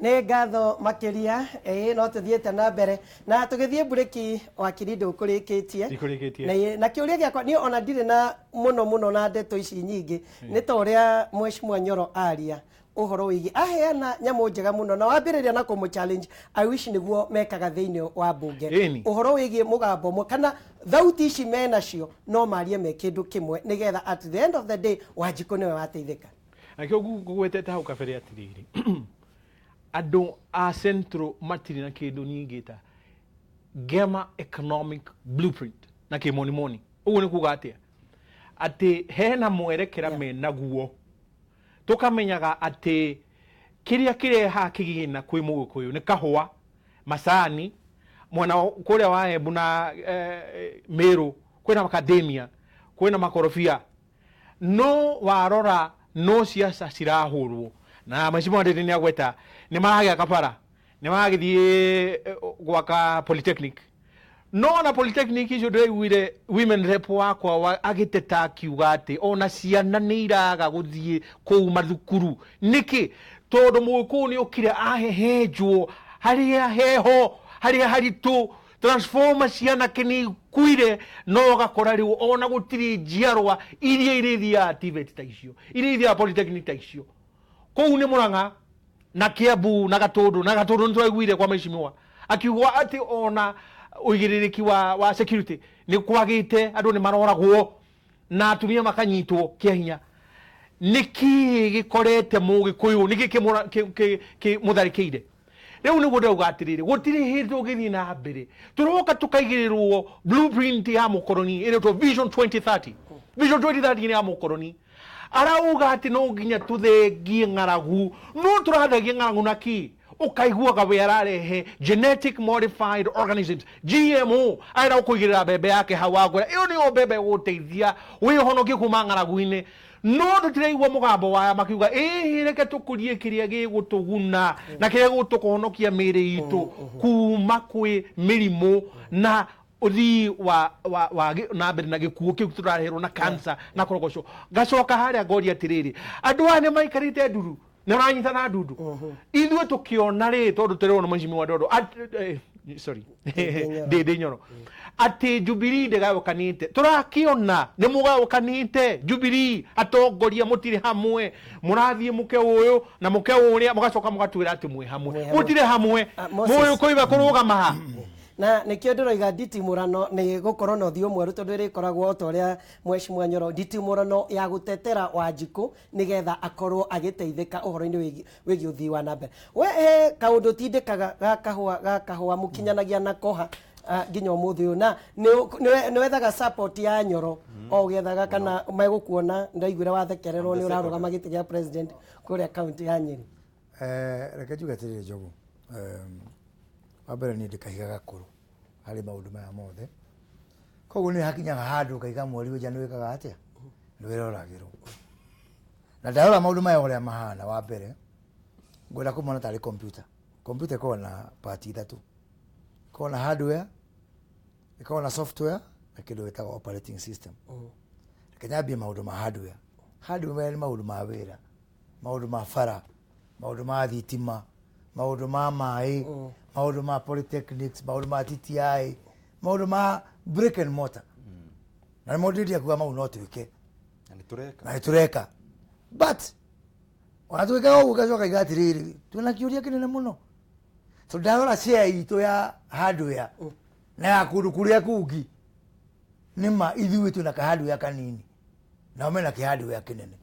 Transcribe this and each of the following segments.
Nĩ ngatho makĩria. Ĩĩ, no tũthiĩte na mbere na tũgĩthiĩ mburĩki. Wakiri, ndũkũrĩkĩtie. Ndikũrĩkĩtie. Na kĩũria gĩakwa niĩ ona ndirĩ na mũno mũno na ndeto ici nyingĩ, nĩ ta ũrĩa Mheshimiwa Nyoro aria ũhoro wĩgiĩ aheana nyamũ njega mũno na wambĩrĩria na kũmũ challenge. I wish nĩguo mekaga thĩinĩ wa mbunge. Ũhoro wĩgiĩ mũgambo ũmwe kana thauti ici menacio, no marie me kĩndũ kĩmwe, nĩgetha at the end of the day Wanjikũ nĩwe wateithĩka. Nakĩo ngũgwetete hau kabere atĩrĩrĩ, andũ a Central matirĩ na kĩndũ nyingĩ ta Gema economic blueprint na kĩmonimoni. Ũguo nĩ kuga atĩa? Atĩ hena mwerekera menaguo, tũkamenyaga atĩ kĩrĩa kĩrehaga kĩgĩna kwĩ Mũgĩkũyũ nĩ kahũa, macani, mwena kũrĩa wa Embu na Meru kwĩna macadamia, kwĩna makorobia. No warora no ciaca cirahũrwo na Mheshimiwa Ndindi nĩ agweta nĩ maragĩaka bara, nĩ maragĩthiĩ gwaka polytechnic, no ona polytechnic icio ndĩraiguire women rep wakwa agĩteta akiuga atĩ ona ciana nĩ iraga gũthiĩ kũu mathukuru. Nĩkĩ? Tondũ Mũgĩkũyũ nĩ okire ahehenjwo harĩa heho, harĩa haritũ, transformer cianake nĩ ikuire, no ũgakora rĩu ona gũtirĩ njiarwa iria irĩthiaga TVET ta icio, iria ithiaga polytechnic ta icio. Kũu nĩ Mũrang'a na Kiambu na Gatũndũ. Na Gatũndũ nĩ twaiguire kwa mheshimiwa akiuga atĩ ona ũigĩrĩrĩki wa security nĩ kwagĩte, andũ nĩ maroragwo na atumia makanyitwo kĩa hinya. Nĩkĩ gĩkorete Mũgĩkũyũ? Nĩkĩ kĩmũtharĩkĩire? Rĩu nĩguo ndauga atĩrĩrĩ, gũtirĩ hĩndĩ tũngĩthiĩ na mbere tũroka tũkaigĩrĩrwo blueprint ya mũkoroni ĩrĩtwo Vision 2030. Vision 2030 nĩ ya mũkoroni, arauga atĩ no nginya tũthengie ng'aragu. No tũrathengia ng'aragu na kĩ? Ũkaiguaga we ararehe genetic modified organisms, GMO, arenda gũkũigĩrĩra mbembe yake hau, akwĩra ĩyo nĩyo mbembe ĩgũteithia wĩhonokie kuma ng'aragu-inĩ. No tũtiraigua mũgambo waya makiuga, ĩhĩ, reke tũkũrie kĩrĩa gĩgũtũguna na kĩrĩa gĩgũtũkũhonokia mĩĩrĩ itũ kuma kwĩ mĩrimũ na ũthii wa na mbere na gĩkuũ kĩu tũrareherwo na cancer na korogoco. Ngacoka harĩa ngoria atĩrĩrĩ, andũ aya nĩ maikarĩte nduru, nĩ maranyitana ndundu, ithuĩ tũkĩona rĩ, tondũ tũrĩrwo nĩ Mheshimiwa Ndondo sorry, Ndĩndĩ Nyoro, atĩ Jubilee ndĩgayũkanĩte. Tũrakĩona nĩ mũgayũkanĩte. Jubilee atongoria mũtirĩ hamwe, mũrathiĩ mũke ũyũ na mũke ũrĩa, mũgacoka mũgatwĩra atĩ mwĩ hamwe. Mwĩ hamwe. Mũtirĩ hamwe. Ah, Moses. Mũgĩkũyũ kũrũgama ha? Na nĩkĩo ndĩroiga nditimũrano nĩ gũkorwo na ũthiũ mwerũ, tondũ ĩrĩkoragwo o ta ũrĩa Mheshimiwa Nyoro, nditimũrano ya gũtetera Wanjikũ nĩgetha akorwo agĩteithĩka ũhoro-inĩ wĩgiĩ ũthii wa na mbere. We he kaũndũ tindĩkaga ga kahũa, ga kahũa mũkinyanagia na koha nginya ũmũthĩ ũyũ, na nĩ wethaga support ya Nyoro o ũgĩethaga kana megũkuona. Ndaiguire wathekererwo nĩ ũrarũgama gĩtĩ gĩa president kũrĩa kaunti ya Nyĩrĩ. Reke njuge atĩrĩrĩ, Njogu, wa mbere niĩ ndĩ kahiga gakũrũ harĩ maũndũ maya mothe, koguo nĩ hakinyaga handũ ũkaiga mweri ũnja nĩ wĩkaga atĩa, nĩ wĩroragĩrwo. Na ndarora maũndũ maya ũrĩa mahana, wa mbere ngwenda kũmona tarĩ computer. Computer ĩkoragwo na part ithatũ: ĩkoragwo na hardware, ĩkoragwo na software, na kĩndũ gĩtagwo operating system. Reke nyambie maũndũ ma hardware. Hardware nĩ maũndũ ma wĩra, maũndũ ma bara, maũndũ ma thitima, maũndũ ma maĩ, maũndũ ma polytechnics, maũndũ ma TTI, maũndũ ma brick and mortar. Na nĩ maũndũ ndĩrĩa kuga mau no twĩke. Na nĩ tũreka. Na nĩ tũreka, but ona twĩkaga ũguo, gacoka iga atĩrĩrĩ, twĩna kĩũria kĩnene mũno, tondũ ndarora share itũ ya hardware na ya kũndũ kũrĩa kũngĩ, nĩma ithuĩ twĩna ka hardware kanini, nao mena kĩ hardware kĩnene.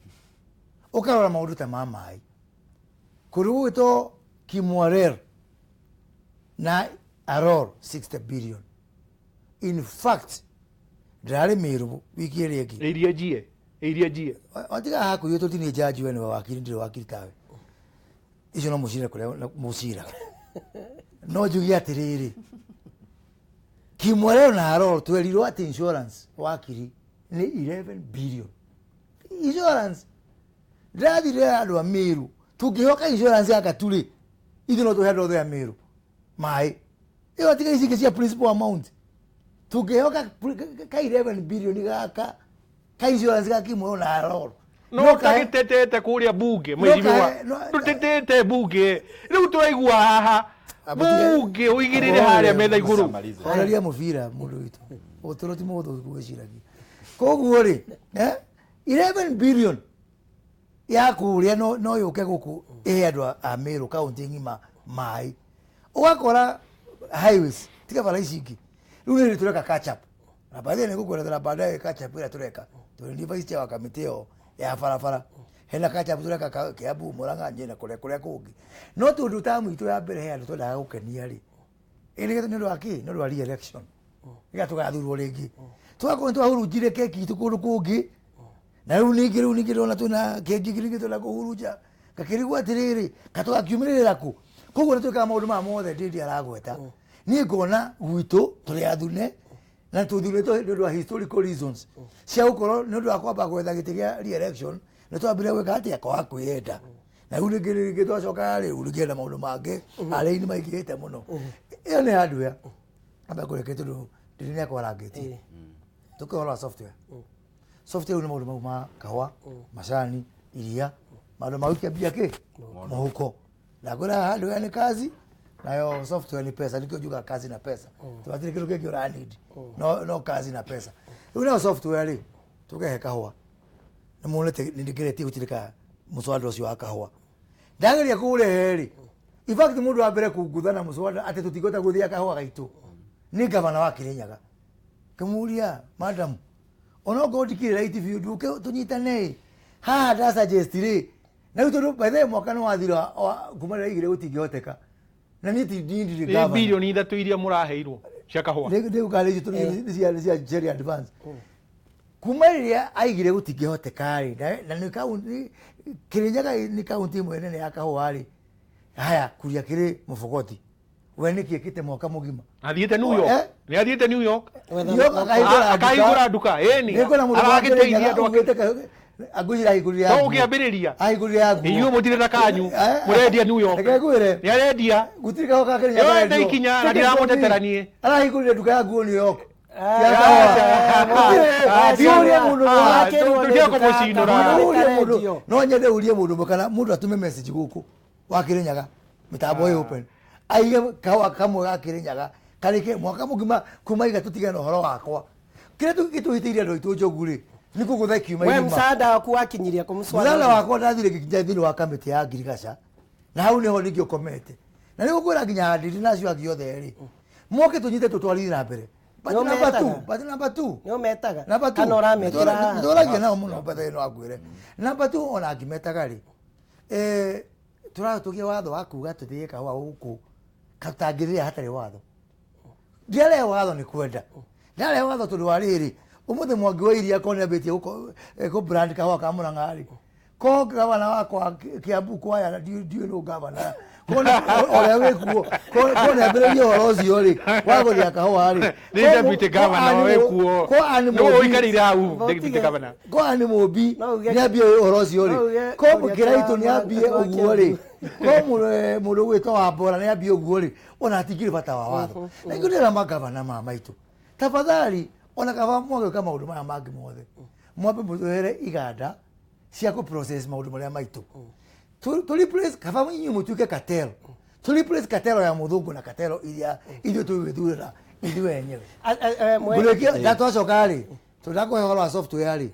Ũkarora maũndũ ta ma maĩ kũndũ gũgwĩtwo Kimwarer na Aror, 60 billion. In fact, ndĩrarĩ Mĩrũ wiki ĩrĩa ĩngĩ. Iria njie, iria njie. Watiga hakuhĩ tũtinie njanji, we nĩwe wakiri, ndirĩ wakiri tawe. Icio no mũcire kũrĩa mũciraga. No njuge atĩrĩrĩ, Kimwarer na Aror twerirwo atĩ insurance, wakiri, nĩ 11 billion. Insurance, ndĩrathire andũ a Mĩrũ, tũngĩhoka insurance ya Gaturĩ, ithuĩ no tũhe andũ othe a Mĩrũ maĩ ĩyo, tiga ici ingĩ cia principal amount. Tũngĩhoka ka 11 billion gaka ka insurance ga Kimwarer na Aror. No No kahe- tagĩtetete kũrĩa bunge mheshimiwa. Tũtetete bunge rĩu tũraigua haha bunge ũigĩrĩre harĩa metha igũrũ. Horeria mũbira mũndũ witũ, ũtũro ti mũhũthũ gwĩciragia. Koguo rĩ, 11 billion ya kũrĩa no yũke gũkũ ĩhe andũ a Meru kaunti ng'ima maĩ. Ũgakora highways tiga bara ici ingĩ rĩu nĩ tũreka catch up, na baadaye nĩ ngũkwerethera baadaye catch up ĩrĩa tũreka, tondũ nĩ vice chair wa kamĩtĩ ĩyo ya barabara. Hena catch up tũreka Kiambu, Murang'a, Nyeri na kũrĩa kũrĩa kũngĩ. No tondũ tamu itũ ya mbere he andũ twendaga gũkenia rĩ, ĩrĩ nĩ ũndũ wa kĩ? Nĩ ũndũ wa re-election, nĩgetha tũgathurwo rĩngĩ. Tũgakorwo twahurunjire keki itũ kũndũ kũngĩ, na rĩu ningĩ ndona twĩna keki ĩngĩ ningĩ twenda kũhurunja, ngakĩrigwo atĩrĩrĩ, katũgakiumĩrĩra kũ? Koguo nĩ twĩkaga maũndũ maya mothe ndĩndĩ aragweta. Niĩ ngona gwitũ tũrĩ athune na tũthurĩtwo nĩ ũndũ wa historical reasons cia gũkorwo nĩ ũndũ wa kwamba gwetha gĩtĩ gĩa re-election. Nĩ twambire gwĩka atĩa? Kwaga kwĩyenda. Na rĩu rĩngĩ twacoka rĩu rĩngĩ na maũndũ mangĩ arĩi nĩ maingĩhĩte mũno. Ĩyo nĩ hardware amba kũreke, tondũ ndĩrĩ nĩ akwarangĩtie. Tũke ũhoro wa software. Software rĩu nĩ maũndũ mau ma kahũa, macani, iria, maũndũ ma gũikia mbia kĩ mũhuko. Ndakwĩra hardware nĩ kazi, nayo software ni pesa. Nikio njugaga kazi na pesa, tondũ hatirĩ kĩndũ kĩngĩ ũranidi no kazi na pesa. Rĩu nayo software rĩ, tũkehe kahũa, nĩ muonete nĩ ndĩgeretie gũtirĩka mũswada ũcio wa kahũa, ndageria kũũrehe rĩ. In fact, mũndũ wa mbere kũngutha na mũswada atĩ tũtingĩhota gũthĩa kahũa gaitũ nĩ gavana wa Kirinyaga. Kĩmũria, "Madam, onokorwo ndikĩrĩ right biũ, ndũke tũnyitane haha." Nda suggest rĩ, na rĩu tondũ by the way mwaka nĩ wathira kuma rĩrĩa aigire gũtingĩhoteka, na niĩ ti niĩ ndirĩ Nĩ gavana. 3 bilioni iria mũraheirwo cia kahũa. Nĩ tondũ nĩ cia cherry advance kuma rĩrĩa aigire gũtingĩhoteka rĩ, na nĩ kaunti Kirinyaga nĩ kaunti ĩmwe nene ya kahũa rĩ. Haya, kuria kĩrĩ mũbogoti we nĩkĩ ĩkĩte mwaka mũgima? Athiĩte New York. Eh? Nĩ athiĩte New York. Gwetha New York akahingũra nduka. Akahingũra nduka ĩni. Nĩkwĩna mũndũ wa Aragĩteithia Kirinyaga andũ ake. ugĩte angwĩciria ahingũrire ya To nguo. ũkĩambĩrĩria. Ahingũrire ya nguo. Inyuĩ mũtirĩ na kanyu. Eh, Mũrendia New York. Reke ngwĩre. Nĩ arendia. Gũtirĩ kahũa ka Kĩrĩnyaga Yoete karendio. ikinya, na Take it from ndiramũtetera me. niĩ. Arahingũrire nduka ya nguo New York. Ndiũrie mũndũ Tũtige kũmũcinũra. Ũrie mũndũ, no nyende ũrie mũndũ ũmwe kana mũndũ atũme message gũkũ wa Kĩrĩnyaga, mĩtambo ĩ open, aige kahũa kamwe ga Kĩrĩnyaga karĩke mwaka mũgima kuma iga tũtigane na ũhoro wakwa. Kĩrĩa gĩtũhĩtĩirie andũ aitũ njogu rĩ, nĩ kũgũtha ikiuma We irima. msaada waku wakinyiria kũ Mũthana mswada? Wakwa ndathire ngĩkinya thĩinĩ wa kamĩtĩ ya ngirigaca, na hau nĩho ningĩ ũkomete, na nĩ gũkwĩra nginya handĩri na acio angĩ othe rĩ, moke tũnyite tũtwarithie na mbere. But Nĩ number two, ũmetaga? but number two, Nĩ ũmetaga number two, kana ũrametĩra haha? nĩtũragia nao mũno betha ĩno akwĩre. Number two, ona ngĩmetaga rĩ, tũratũgia watho wa kuga tũthĩe kahũa gũkũ katangĩrĩra hatarĩ watho. Ndiarehe watho nĩ kwenda, ndarehe watho tondũ wa rĩrĩ, ũmũthĩ Mwangi wa Iria ko nĩambĩtie kũ brand kahũa ka Mũrang'a rĩ, ko gavana wakwa Kiambu kwaya ndiũĩ nũ gavana ko ũrĩa wĩkuo ko nĩambĩrĩrie ũhoro ũcio rĩ wa gũthĩa kahũa rĩ. Nĩ deputy governor wĩkuo. Ko Anne Nĩwe Mũmbi- ũikarĩire hau Votige. deputy governor. Ko Anne Mũmbi No uge- nĩambie ũhoro ũcio no uge rĩ, ko kũria Kĩraitũ kwa nĩambie Mũrang'a ũguo rĩ, ko mũndũ ũgwĩtwo Wambora nĩambie ũguo rĩ, ona hatingĩrĩ bata wa watho. Na ithuĩ ndĩra magavana ma maitũ, tafadhali, ona kaba mwagĩka maũndũ maya mangĩ mothe, mwambe mũtũhere iganda cia kũ process maũndũ marĩa maitũ. Tu replace, kaba inyuĩ mũtuĩke cartel, tu replace cartel ya mũthũngũ na cartel iria ithuĩ tũgwĩthurĩra ithuĩ enyewe. Ngũrĩkia ndatwacoka rĩ, tondũ ndakũhe ũhoro wa software rĩ,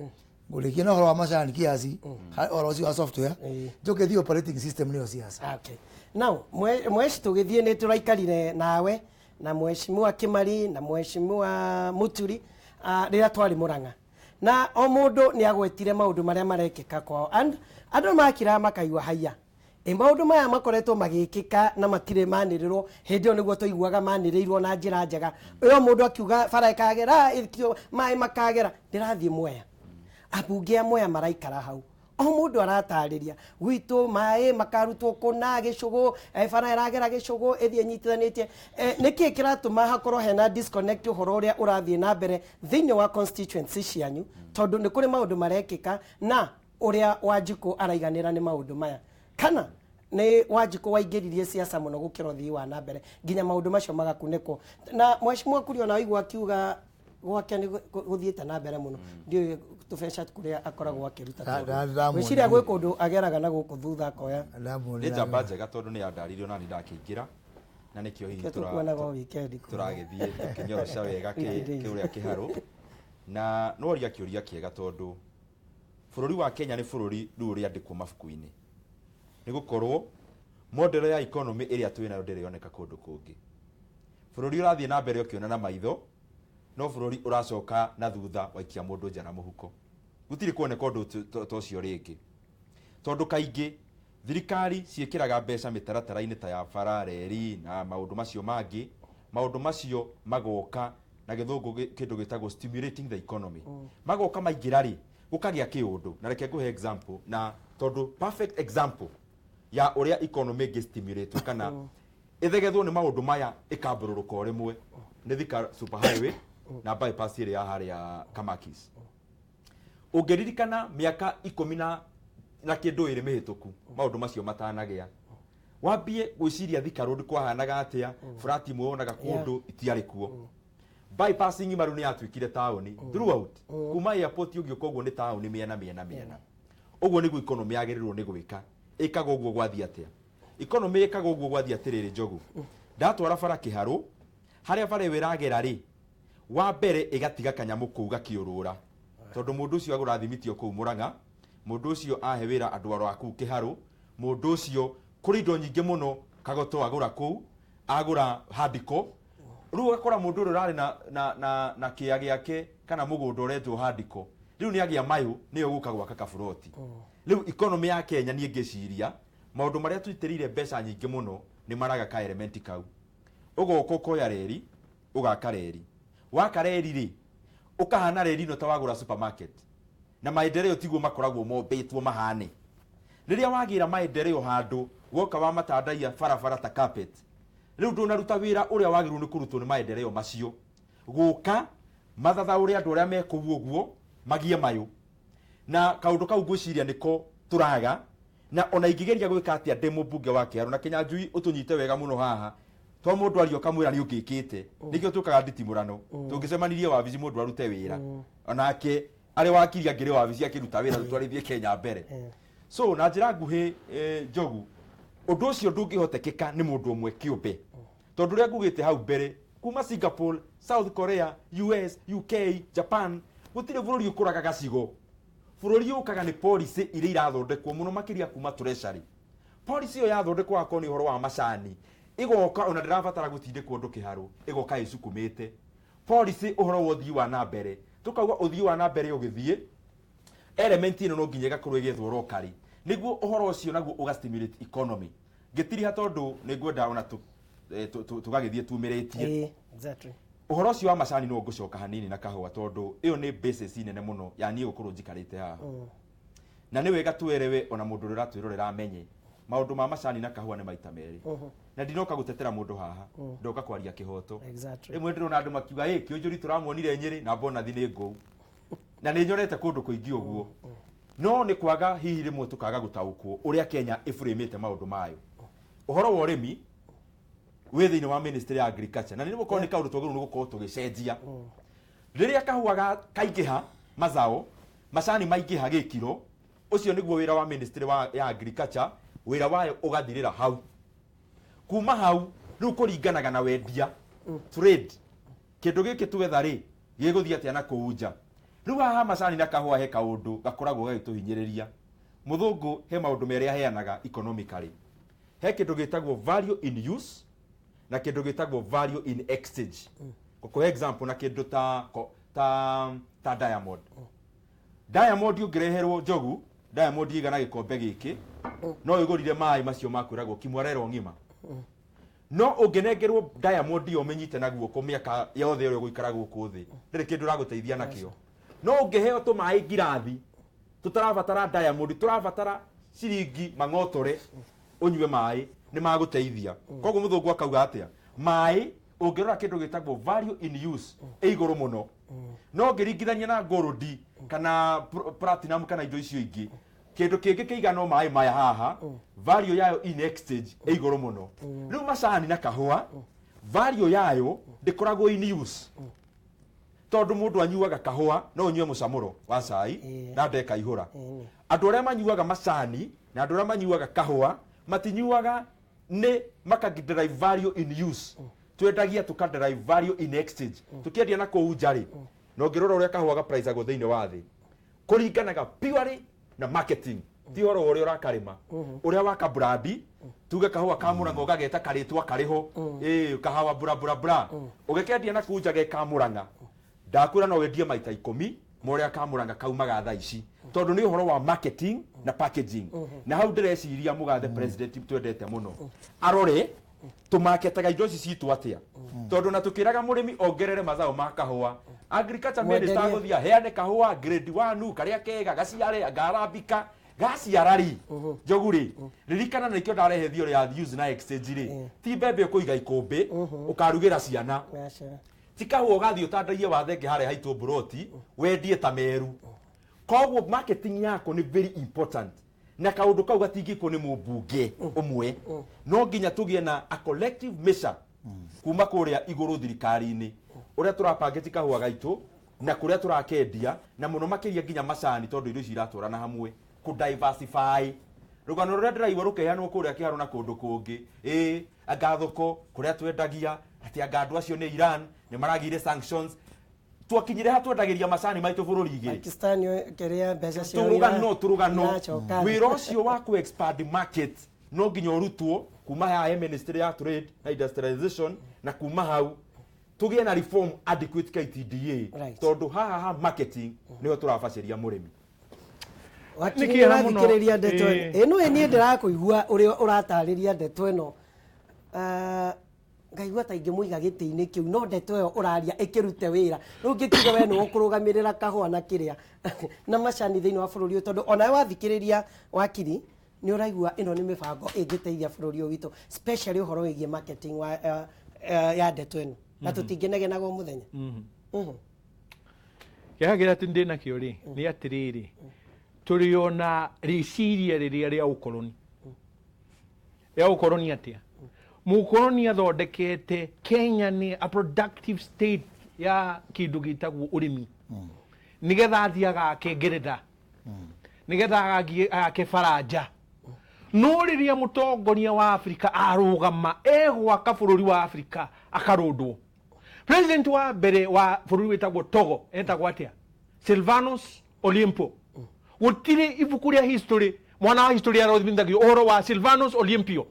ngũrĩkia na ũhoro wa macani kiasi, ũhoro ũcio wa software, njoke thiĩ operating system nĩyo siasa. Okay. Now, mweci tũgĩthiĩ nĩ tũraikarire nawe na mheshimiwa Kimari na mheshimiwa Muturi rĩrĩa twarĩ Murang'a, na o mũndũ nĩ agwetire maũndũ marĩa marekĩka kwao, and andũ makiraga makaigua haiya ĩ maũndũ maya makoretwo magĩkĩka na matirĩ manĩrĩrwo. Hĩndĩ ĩyo nĩguo tũiguaga manĩrĩirwo na njĩra njega ĩyo, mũndũ akiuga bara ĩkagera maĩ makagera. Ndĩrathiĩ Mwea, ambunge a Mwea maraikara hau, o mũndũ aratarĩria gwitũ maĩ makarutwo kũna gĩcũgũ, bara ĩragera gĩcũgũ ĩthiĩ ĩnyitithanĩtie. Nĩkĩ kĩratũma hakorwo hena disconnect ũhoro ũrĩa ũrathiĩ na mbere thĩinĩ wa constituency cianyu, tondũ nĩ kũrĩ maũndũ marekĩka na ũrĩa Wanjikũ araiganĩra nĩ maũndũ maya, kana nĩ Wanjikũ waingĩririe siasa mũno gũkĩra ũthii wa na mbere nginya maũndũ macio magakunĩkwo? Na mheshimiwa Kuria, ona waigua akiuga Gwake nĩ gũthiĩte na mbere mũno. Ndiũĩ tũbeca kũrĩa akoragwo akĩruta. Ndamuonire. Ngwĩciria gwĩ kũndũ ageraga na gũkũ thutha akoya. Ndamuonire. Nĩ njamba njega tondũ nĩ yandaririo na nĩ ndakĩingĩra na nĩkĩo hihi Nĩkĩo tũkuonaga o weekend kũu. Tũragĩthiĩ tũkĩnyoroca wega Weekdays. kĩũrĩa kĩharũ na noria kĩũria kĩega tondũ bũrũri wa Kenya nĩ bũrũri rĩu ũrĩandĩkwo mabuku-inĩ nĩ gũkorwo model ya economy ĩrĩa twĩ nayo ndĩrĩ yoneka kũndũ kũngĩ. Bũrũri ũrathiĩ na mbere ũkĩona na maitho, no bũrũri ũracoka na thutha waikia mũndũ nja na mũhuko. Gũtirĩ kuoneka ũndũ ta ũcio rĩngĩ tondũ kaingĩ thirikari ciĩkĩraga mbeca mĩtaratara-inĩ ta ya bara, reri na maũndũ macio mangĩ. Maũndũ macio magoka na gĩthũngũ kĩndũ gĩtagwo stimulating the economy. Magoka maingĩra rĩ, gũkagĩa kĩũndũ. Na reke ngũhe example, na tondũ perfect example ya ũrĩa economy ĩngĩ stimulate kana ĩthegethwo nĩ maũndũ maya ĩkambũrũrũka o rĩmwe nĩ Thika Super Highway na bypass ĩrĩa ya harĩa Kamakis. Ũngĩririkana mĩaka 10 na kĩndũ ĩrĩ mĩhĩtũku, maũndũ macio matanagĩa, wambie gwĩciria Thika Road kwahanaga atĩa? Flat imwe wonaga kũndũ itiarĩ kuo. Bypassing ng'ima rĩu nĩ yatuĩkire taũni throughout kuma airport ũgĩũka ũguo, nĩ taũni mĩena mĩena mĩena. Ũguo nĩguo economy yagĩrĩirwo nĩ gwĩka. Ĩkaga ũguo gwathiĩ atĩa? Economy ĩkaga ũguo gwathiĩ atĩrĩrĩ, Njogu, ndatwara bara kĩharũ harĩa bara ĩyo ĩragera rĩ, wa mbere ĩgatiga kanyamũ kũu gakĩũrũra tondũ mũndũ ũcio agũra thimiti o kũu Mũrang'a, mũndũ ũcio ahe wĩra andũ aro a kũu kĩharũ, mũndũ ũcio kũrĩ indo nyingĩ mũno kagoto agũra kũu, agũra handiko. Rĩu ũgakora mũndũ ũrĩa ũrarĩ na kĩea gĩake kana mũgũnda ũrenjwo handiko rĩu nĩ agĩa mayũ nĩyo gũka gwaka kaburoti. Rĩu economy ya Kenya, niĩ ngĩciria maũndũ marĩa tũitĩrĩire mbeca nyingĩ mũno nĩ maraga ka element kau. Ũgoka ũkoya reri, ũgaka reri, waka reri rĩ, ũkahana reri ĩno ta wagũra supermarket na maendeleo tiguo makoragwo mombĩtwo mahane. Rĩrĩa wagĩra maendeleo handũ, woka wamatandaia barabara ta carpet, rĩu ndũnaruta wĩra ũrĩa wagĩrĩirwo nĩ kũrutwo nĩ maendeleo macio gũka mathathaũre andũ arĩa me kũu ũguo magie mayũ. Na kaũndũ kau ngwĩciria nĩko tũraga. Na ona ingĩgeria gwĩka atĩa ndĩ mũmbunge wa Kĩharũ na Kĩnyanjui, ũtũnyite wega mũno haha to mũndũ aria ũkamwĩra nĩ ũngĩkĩte, nĩkĩo tũkaga nditimũrano. Tũngĩcemanirie wabici mũndũ arute wĩra onake arĩ wakiri angĩrĩ wabici akĩruta wĩra tũtwarithie Kenya mbere. So na njĩra nguhĩ, Njogu, ũndũ ũcio ndũngĩhotekeka nĩ mũndũ ũmwe kĩũmbe tondũ ũrĩa ngugĩte hau mbere, kuma Singapore, South Korea, US, UK, Japan, gũtirĩ bũrũri ũkũraga gacigo. Bũrũri ũkaga nĩ policy iria irathondekwo mũno makĩria kuma treasury. Policy ĩyo yathondekwo, akorwo nĩ ũhoro wa macani, ĩgoka ona ndĩrabatara gũtindĩkwo ũndũ kĩharũ, ĩgoka ĩcukumĩte policy ũhoro wa ũthii wa na mbere. Tũkauga ũthii wa na mbere ũgĩthiĩ, element ĩno no nginya ĩgakorwo ĩgĩethwo locally nĩguo ũhoro ũcio naguo ũga stimulate economy. Ngĩtiriha tondũ nĩ ngwenda ona tũgagĩthiĩ tumĩrĩtie. Ĩĩ, exactly. Ũhoro ũcio wa macani no ngũcoka hanini na kahũa tondũ ĩyo nĩ basis nene mũno ya niĩ gũkorwo njikarĩte haha. Na nĩ wega twerewe ona mũndũ ũrĩa ũratwĩrorera amenye maũndũ ma macani na kahũa nĩ maita merĩ. Na ndinoka gũtetera mũndũ haha, ndoka kwaria kĩhoto. Rĩmwe ndĩrona andũ makiuga ĩ kĩũnjũri tũramuonire Nyĩrĩ na bonathi nĩ ngũu, na nĩ nyonete kũndũ kũingĩ ũguo, no nĩ kwaga hihi rĩmwe tũkaga gũtaũkwo ũrĩa Kenya ĩburimĩte maũndũ mayo. Ũhoro wa ũrĩmi wĩ thĩinĩ wa ministry ya agriculture na nĩ gũkorwo nĩ kaũndũ twagĩrĩirwo nĩ gũkorwo tũgĩcenjia. Rĩrĩa kahũa kaingĩha, mazao macani maingĩha gĩkiro, ũcio nĩguo wĩra wa ministry ya agriculture. Wĩra wayo ũgathirĩra hau. Kuma hau rĩu kũringanaga na wendia, trade, kĩndũ gĩkĩ twetha rĩ gĩgũthiĩ atĩa na kũu nja. Rĩu haha macani na kahũa he kaũndũ gakoragwo gagĩtũhinyĩrĩria. Mũthũngũ he maũndũ merĩ aheanaga economically. He kĩndũ gĩtagwo value in use na kĩndũ gĩtagwo value in exchange. Ngũkũhe example na kĩndũ ta diamond. Diamond ũngĩreherwo, Njogu, diamond ĩigana gĩkombe gĩkĩ, no ĩgũrire maĩ macio makwĩragwo kimwarero ng'ima. No ũngĩnengerwo diamond ĩyo ũmĩnyite na guoko mĩaka yothe ĩrĩa ũgũikara gũkũ thĩ, ndĩrĩ kĩndũ ũragũteithia nakĩo. No ũngĩheo tũmaĩ ngirathi tũtarabatara diamond, tũrabatara ciringi mang'otore ũnyue maĩ, nĩ magũteithia. Koguo mũthũngũ akauga atĩa? Maĩ ũngĩrora kĩndũ gĩtagwo value in use ĩ igũrũ mũno, no ngĩringithania na gold kana platinum kana indo icio ingĩ, kĩndũ kĩngĩ kĩigana o maĩ maya haha, value yayo in exchange ĩ igũrũ mũno. Rĩu macani na kahũa value yayo ndĩkoragwo in use. Tondu mundu anyuaga kahua no unyue mucamuro wa cai na ndekaihura. Andu aria manyuaga macani na andu aria manyuaga kahua matinyuaga ni maka derive value in use. Twendagia tuka derive value in exchange. Tukiendia na kuu nja ri no ngirora uria kahua ga price ago thiini wa thi kuringanaga purely na marketing. Ti horo uria urakarima uria waka brandi tuge kahua ka Murang'a ugageta karitwa kariho kahawa bura bura bura ugekendia na kuu nja ge ka Murang'a ndakwira no wendie maita 10 moria ka Murang'a kaumaga thaa ici tondu ni uhoro wa marketing na packaging. Na hau ndireciria mugathe president twendete muno arore tumaketaga indo ici citu atia tondu na tukiraga murimi ongerere mazao ma kahua. Agriculture minister guthia heane kahua grade 1 karia kega gaciare ngarambika gaciara ri njogu ri ririkana na ikio ndarehe theory ya use na exchange ri ti mbembe ukuiga ikumbi ukarugira ciana ti kahua ugathii utandaie wathenge haria haitwo mburoti wendie ta Meru. Koguo marketing yako ni very important na kaundu kau gatingikwo ni mumbunge umwe no nginya tugie na a collective measure kuma kuria iguru thirikari-ini uria turapangĩti kahua gaitu na kuria turakendia na muno makiria nginya macani tondu indo ici iratwarana hamwe ku diversify. Rugano ruria ndiraigua rukeheanwo kuria Kiharo na kundu kungi anga thoko kuria twendagia ati anga andu acio ni Iran ni maragire sanctions twakinyire ha twendagiria macani maitu bururi igiri Pakistan kiria mbeca cio turugano wira ucio wa ku expand market no nginya urutwo kuma haha Ministry ya Trade na Industrialization na kuma hau tugie na reform adequate KTDA tondu haha ha marketing niho turabaciria murimi. Wakiri ndeto ĩno niĩ ndĩrakũigua ũrĩa ũratarĩria ndeto ĩno ngaigua ta ingĩmũiga gĩtĩ-inĩ kĩu no ndeto ĩyo ũraria ĩkĩrute wĩra rĩu ngĩkiuga we nĩwe ũkũrũgamĩrĩra kahũa na kĩrĩa na macani thĩinĩ wa bũrũri ũyũ tondũ onawe wathikĩrĩria wakiri nĩ ũraigua ĩno nĩ mĩbango ĩngĩteithia bũrũri ũyũ witũ especially ũhoro wĩgiĩ marketing wa ya ndeto ĩno na tũtingĩnegenaga o mũthenya. Kĩeha kĩrĩa ndĩ nakĩo rĩ nĩ atĩrĩrĩ tũrĩ ona rĩciria rĩrĩa rĩa ũkoroni rĩa ũkoroni atĩa mukoroni athondekete Kenya ni a productive state ya kindu gitagwo urimi nigetha athie agake Ngeretha nigetha agake Faranja no riria mutongoria wa Afrika arugama egwaka bururi wa Afrika akarundwo. President wa mbere wa bururi witagwo Togo etagwo atia Silvanus Olympio. Gutire ibuku ria history mwana wa history arothimithagio uhoro wa Silvanus Olympio.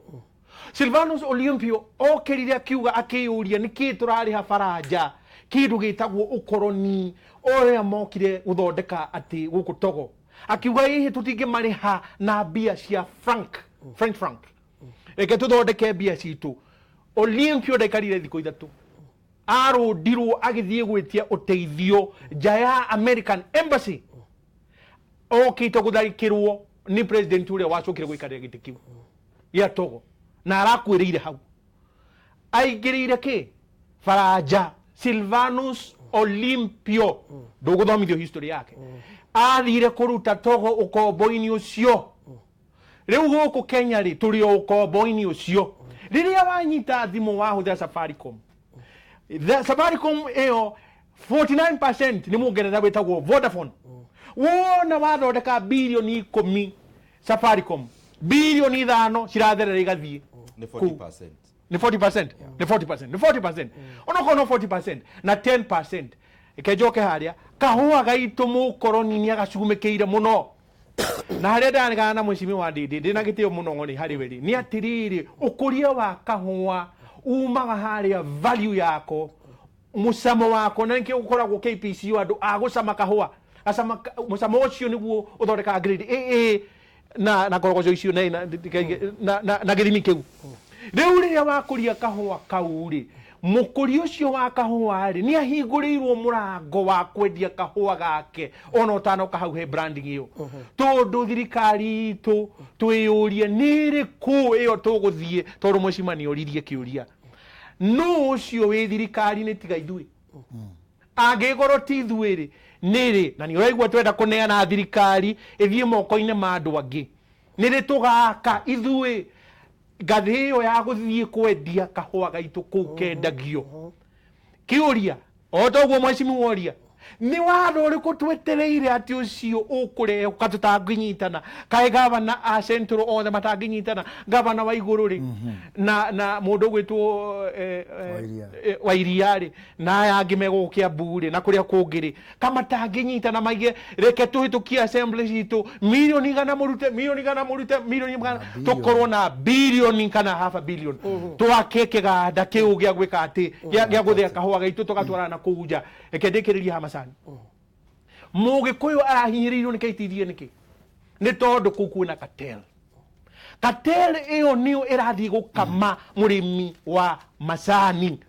Silvanus Olympio okirire akiuga akiyuria niki turariha Faranja kindu gitagwo ukoroni uria mokire guthondeka ati guku Togo akiuga hihi tutingimariha na mbia cia franc French franc reke tuthondeke mbia citu. Olympio ndaikarire thikũ 3 arundirwo agithie gwitia uteithio nja ya American Embassy okite gutharikirwo ni president uria wacokire guikarira giti kiu gia Togo na arakwiriire hau aingiriire ki Faranja. Silvanus Olympio nduguthomithio history yake athire kuruta Togo ukombo-ini ucio. Riu guku Kenya ri turi o ukombo-ini ucio riria wanyita thimu wahuthira Safaricom. The Safaricom iyo 49% ni mungeretha witagwo Vodafone. Wona wathondeka bilioni 10 Safaricom bilioni 5 ciratherera igathie ni 40%. Ni 40%. Ni 40%. Ni 40%. Onokorwo no 40% na 10%. Kenjoke haria kahua gaitu mukoroni ni agacugumikiire muno na haria ndaregana na mweshimiwa Ndindi ndina gitio muno ng'ori hari we ri ni atiriri ukuria wa kahua umaga haria value yako mucamo wako na nikio gukoragwo KPC andu a gucama kahua gacama mucamo ucio niguo uthondekaga grade AA na korogoco icio na githimi kiu. Riu riria wakuria kahua kau ri mukuri ucio wa kahua ri ni ahinguriirwo murango wa kwendia kahua gake ona utanoka hau he branding iyo tondu thirikari itu twiyurie ni riku iyo tuguthie tondu mweshima ni oririe kiuria no ucio wi thirikari ni tiga ithui angigorwo ti ithui ri niri na ni uraigua twenda kuneana thirikari ithie moko-ini ma andu angi niri tugaka ithui ngathi iyo ya guthie kwendia kahua gaitu kuu kendagio kiuria O toguo mheshimiwa woria nĩ watho ũrĩkũ twetereire atĩ ũcio ũkũrehe ka tũtangĩnyitana kaĩ gavana a Central othe matangĩnyitana gavana wa igũrũ rĩ na mũndũ ũgwĩtwo Wairia rĩ na aya angĩ me gũkũ Kiambu rĩ na kũrĩa kũngĩ rĩ kamatangĩnyitana maige reke tũhĩtũkie assembly citũ milioni igana mũrute milioni igana mũrute milioni igana tũkorwo na bilioni kana half a billion twake kĩganda kĩu gĩa gwĩka atĩ gĩa gũthĩa kahũa gaitũ tũgatwarana na kũu nja. Reke ndĩkĩrĩrie ha macani. Mũgĩkũyũ arahinyĩrĩirio nĩ KTDA nĩkĩ? Nĩ tondũ kũu kwĩna cartel. Cartel ĩyo nĩyo ĩrathiĩ gũkama mũrĩmi wa macani.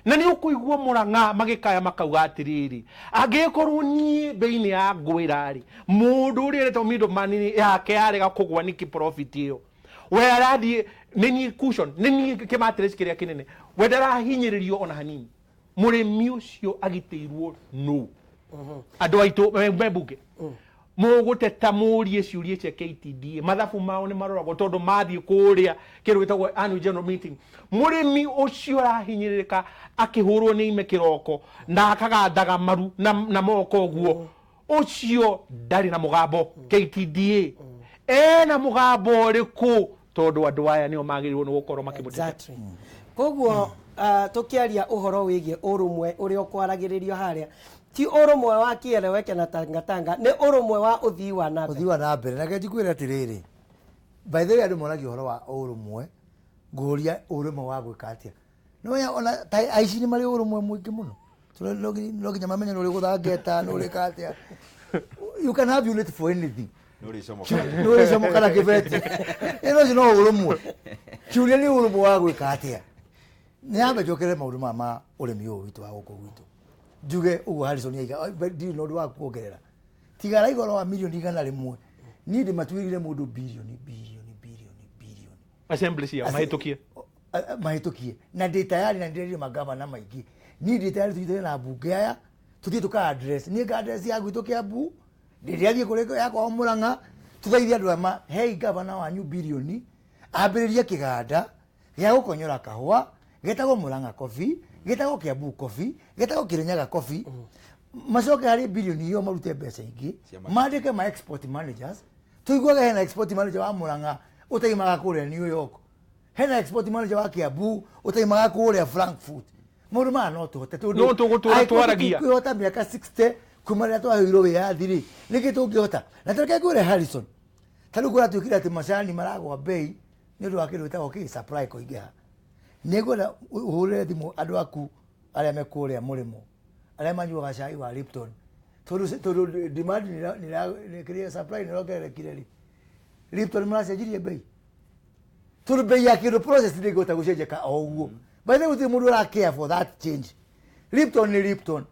Na nĩ ũkũigua Mũrang'a magĩkaya makauga atĩrĩrĩ, angĩkorwo niĩ bei-inĩ ya ngwĩra rĩ, mũndũ ũrĩa ũretwo middleman yake yarega kũgwa nĩkĩ profit ĩyo, we arathiĩ nĩ niĩ cushion, nĩ niĩ kĩmatress kĩrĩa kĩnene, we ndarahinyĩrĩrio ona hanini. Mũrĩmi ũcio agitĩirwo nũ? Andũ aitũ me mbunge mũgũteta mũrie ciũria cia KTDA mathabu mao nĩ maroragwo tondũ mathiĩ kũrĩa kĩndũ gĩtagwo annual general meeting. Mũrĩmi ũcio arahinyĩrĩrĩka akĩhũrwo nĩ ime kĩroko na akagandaga maru na moko ũguo, ũcio ndarĩ na mũgambo. KTDA ena mũgambo ũrĩkũ? Tondũ andũ aya nĩo magĩrĩirwo nĩ gũkorwo makĩmũteta. Exactly. Koguo tukiaria ũhoro wĩgiĩ ũrũmwe ũrĩa ũkwaragĩrĩrio harĩa, ti ũrũmwe wa kieleweke na tangatanga, nĩ ũrũmwe wa ũthii wa na mbere. Ũthii wa na mbere. Na reke njikwĩre atĩrĩrĩ, by the way andũ moragia ũhoro wa ũrũmwe, ngũria ũrũmwe wa gwĩka atĩa? No ya ona ta aici nĩ marĩ ũrũmwe mũingĩ mũno. No nginya mamenye nĩ ũrĩ gũthangeta, nĩ ũrĩka atĩa. You can have unit for anything. Nĩ ũrĩcomoka. Nĩ ũrĩcomoka na kĩbeti. Ĩno ũcio no ũrũmwe. Kĩũria nĩ ũrũmwe wa gwĩka atĩa? Nĩ yambe njokere maũndũ maya ma ũrĩmi ũyũ witũ wa gũkũ gwitũ. Njuge ũguo Harrison aiga, ndirĩ na ũndũ wa kuongerera. Tiga araiga ũhoro wa milioni 100. Niĩ ndĩmatuĩrire mũndũ bilioni, bilioni, bilioni, bilioni. Assembly ciao, mahĩtũkie. Mahĩtũkie. Na ndĩ tayari na ndĩrerire magavana maingĩ. Niĩ ndĩ tayari tũnyitane na mbunge aya, tũthiĩ tũka address. Niĩ nga address ya gwitũ Kiambu, ndĩrĩathiĩ kũrĩ yakwa Mũrang'a, tũthaithe andũ aya, hei gavana wanyu bilioni, ambĩrĩrie kĩganda gĩa gũkonyora kahũa, gĩtagwo Mũrang'a Coffee, gĩtagwo Kiambu Coffee, gĩtagwo Kirinyaga Coffee. Macoke harĩ bilioni ĩyo marute mbeca ingĩ, mandĩke ma export managers. Tũiguaga hena export manager wa Mũrang'a ũtaimaga kũrĩa New York, hena export manager wa Kiambu ũtaimaga kũrĩa Frankfurt. Maũndũ maya no tũhote tondũ No tũgũtũra angĩkorwo twaragia. tũtingĩhota mĩaka 60 kuma rĩrĩa twaheirwo wĩyathi rĩ, nĩkĩ tũngĩhota? Na tareke ngwĩre Harrison, ta rĩu kũratuĩkire atĩ macani maragwa bei nĩ ũndũ wa kĩndũ gĩtagwo kĩ supply kũingĩha. Nĩngwenda ũhũrĩre thimũ andũ aku arĩa me kũrĩa mũrĩmo, arĩa manyuaga cai wa Lipton, tondũ demand kĩrĩa supply nĩrongererekire rĩ, Lipton maracenjirie bei. Tondũ bei ya kĩndũ process ndĩngĩhota gũcenjeka o ũguo. By the way, gũtirĩ mũndũ ũra care for that change. Lipton nĩ Lipton.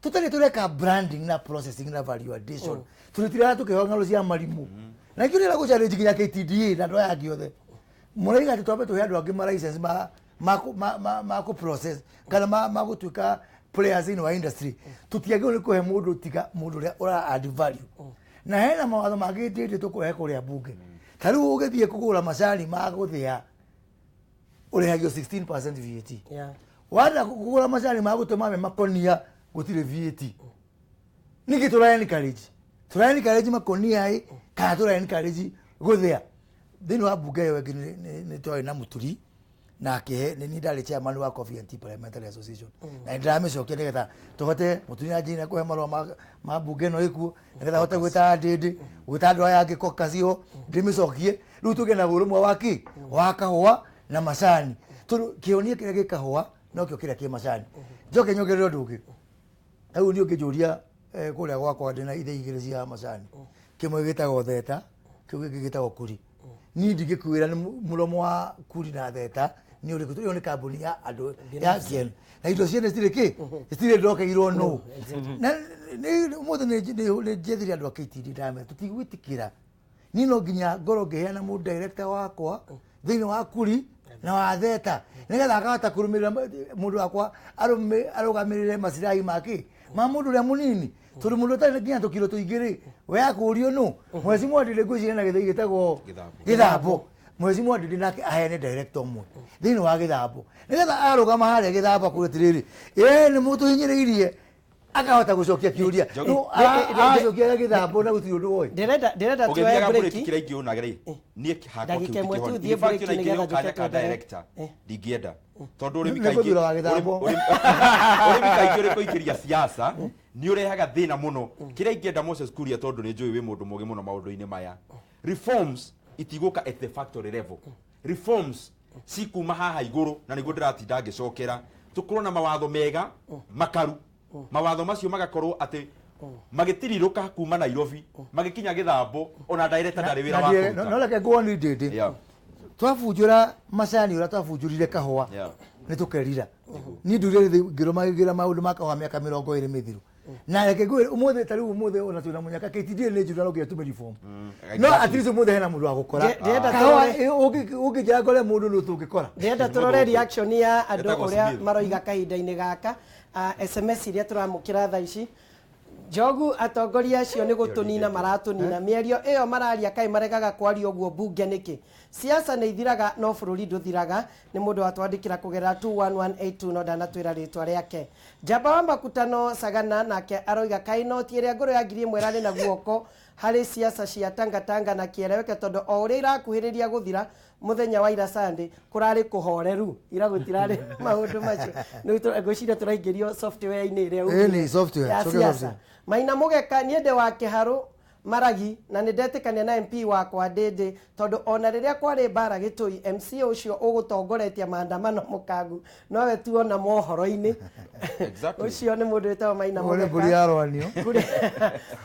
Tũtarĩ tũreka branding na processing na value addition. Tũrĩtiraga tũkĩheo ng'ano cia marimũ. Na ikĩo ndĩrenda gũ-challenge nginya KTDA na andũ aya angĩ othe. Mũraiga atĩ twambe tũhe andũ angĩ ma license ma kũ process kana ma gũtuĩka players thĩinĩ wa industry. Tũtiagĩrĩirwo nĩ kũhe mũndũ tiga mũndũ ũrĩa ũra add value. Na hena mawatho mangĩ ndĩndĩ tũkũrehe kũrĩa mbunge. Ta rĩu ũgĩthiĩ kũgũra macani ma gũthĩa ũrĩhagio 16% VAT. Wenda kũgũra macani ma gũtũma me makonia gũtirĩ VAT. Ningĩ tũra encourage. Tũra encourage makonia ĩ kana tũra encourage gũthĩa. Thĩinĩ wa mbunge ĩyo ĩngĩ nĩ twarĩ na Mũturi na akĩhe nĩ niĩ ndarĩ chairman wa Coffee and Tea Parliamentary Association. Na nĩ ndĩramĩcokia nĩgetha tũhote Mũturi na Jane kũhe marũa ma mbunge ĩno ĩkuo nĩgetha hote gwĩta Ndĩndĩ, gwĩta andũ aya angĩ caucus ĩyo ndĩmĩcokie. Rĩu tũgĩe na ũrũmwe wa kĩ? Wa kahũa na macani. Tondũ kĩhonia kĩrĩa gĩ kahũa nokĩo kĩrĩa kĩ macani. Njoke nyongerere ũndũ ũngĩ. Rĩu niĩ ũngĩnjũria kũrĩa gwakwa ndĩna ithei igĩrĩ cia macani. Kĩmwe gĩtagwo Theta, kĩu kĩngĩ gĩtagwo Kuri. Niĩ ndingĩkwĩra nĩ mũromo wa Kuri na Theta nĩ ũrĩkũ, tondũ ĩyo nĩ kambuni ya andũ ya ciene. Na indo ciene citirĩ kĩ? Citirĩ ndokeirwo nũ. Na ũmũthĩ nĩ njethire andũ a KTD ndamera tũtigwĩtĩkĩra. Niĩ no nginya ngorwo ngĩheana mũndũ director wakwa thĩinĩ wa Kuri na wa Theta nĩgetha akahota kũrũmĩrĩra mũndũ wakwa arũgamĩrĩre macirai make ma mũndũ ũrĩa mũnini. Tondũ mũndũ ũtarĩ nginya tũkiro tũingĩ rĩ, we akũrio nũ? Mweci mwandĩrĩ ngwĩciria na gĩthĩi gĩtagwo Gĩthambo. Gĩthambo. Mwezi Ndindi nake aheane director ũmwe thĩinĩ wa gĩthambo nĩgetha arũgama harĩa gĩthambo akauga atĩrĩrĩ, ĩ nĩ mũtũhinyĩrĩirie, akahota gũcokia kĩũria. Njogu. Aracokia gĩthambo na gũtirĩ ũndũ woĩ. Ndĩrenda tuoe Ũgĩthiaga break. break kĩrĩa ingĩona rĩ, niĩ hakwa Ndagĩka kĩu ĩmwe tu tikĩhona. thiĩ In fact, break ona nĩgetha ingĩheo njũke kanya ka twendelee. director ndingĩenda tondũ ũrĩmi Nĩ kaingĩ gũthura wa gĩthambo. ũrĩmi kaingĩ ũrĩ kũingĩria siasa nĩ ũrehaga thĩna mũno. Kĩrĩa ingĩenda Moses Kuria, tondũ nĩ njũĩ wĩ mũndũ mũgĩ mũno maũndũ-inĩ maya, reforms itigũka at the factory level, reforms cikuma haha igũrũ, na nĩguo ndĩratinda ngĩcokera tũkorwo na mawatho mega makaru, mawatho macio magakorwo atĩ magĩtirirũka kuma Nairobi magĩkinya gĩthambo, ona director ndarĩ wĩra wa No kũruta. reke nguoni Ndindi, twabunjũra macani ũrĩa twabunjũrire kahũa nĩ tũkerira. Niĩ ndurire ngĩrũmagĩrĩra maũndũ ma kahũa mĩaka 20 mĩthiru, na reke ngwĩre ũmũthĩ, ta rĩu ũmũthĩ ona twĩna mũnyaka KTDA nĩ njũru na no nginya tũmĩ reform, no at least ũmũthĩ hena mũndũ wa gũkora Ndĩrenda kahũa. Ũngĩnjĩra ngore mũndũ nũ tũngĩkora. Ndĩrenda tũrore reaction ya andũ Etagwo ũrĩa Smith. maroiga kahinda-inĩ gaka. SMS iria tũramũkĩra thaa ici, Njogu, atongoria acio nĩ gũtũnina maratũnina, mĩario ĩyo mararia kaĩ maregaga kwaria ũguo mbunge nĩkĩ? Siasa nĩ ithiraga no bũrũri ndũthiraga. Nĩ mũndũ watwandĩkĩra kũgerera 21182, no ndanatwĩra rĩtwa rĩake. Njamba wa makutano Sagana nake aroiga kaĩ noti ĩrĩa ngũrũ ya 1000 ĩrarĩ na guoko harĩ siasa cia tangatanga na kĩeleweke, tondũ o ũrĩa irakuhĩrĩria gũthira mũthenya wa ira Sunday kũrarĩ kũhoreru, ira gũtirarĩ maũndũ macio. Ngwĩciria tũraingĩrio software-inĩ ĩrĩa Ĩĩ, nĩ software, ya software. siasa. Maina Mũgeka, niĩ ndĩ wa kĩharũ Maragi na nĩ ndetĩkania na MP wakwa Ndindi, tondũ ona rĩrĩa kwarĩ mbara Gĩtũi, MC ũcio ũgũtongoretie maandamano mũkangu nowe tuona mohoro-inĩ. Exactly. Ũcio nĩ mũndũ wĩtagwo Maina Ũrĩ mbũri Mũgeka. yarwanio.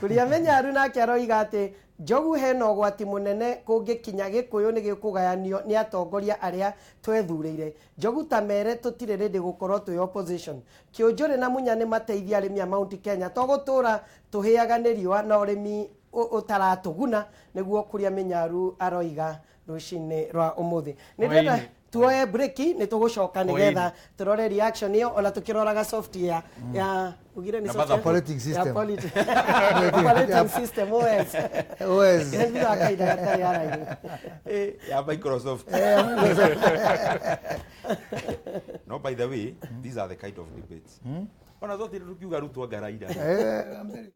Kuria Menyaru nake aroiga atĩ Njogu hena ũgwati mũnene kũngĩkinya Gĩkũyũ nĩ gĩkũgayanio nĩ atongoria arĩa twethurĩire. Njogu ta mere tũtirĩ rĩndĩ gũkorwo twĩ opposition. Kĩũnjũrĩ na Munya nĩ mateithia arĩmi a Mount Kenya, to gũtũra tũhĩaga nĩ riũa na ũrĩmi ũtaratũguna, nĩguo Kuria Menyaru aroiga rũcinĩ rwa ũmũthĩ. Nĩ ndĩrenda Hwaĩ-inĩ. tuoe break, nĩ tũgũcoka nĩgetha tũrore reaction ĩyo ona tũkĩroraga software ya ugire nĩ Na software? Operating system. Ya operating system OS. OS. Thutha wa kahinda gatarĩ haraihu. Ya Microsoft. No, by the way, these are the kind of debates ona zote tukiuga Ruto anga Raila. Eh, I'm sorry.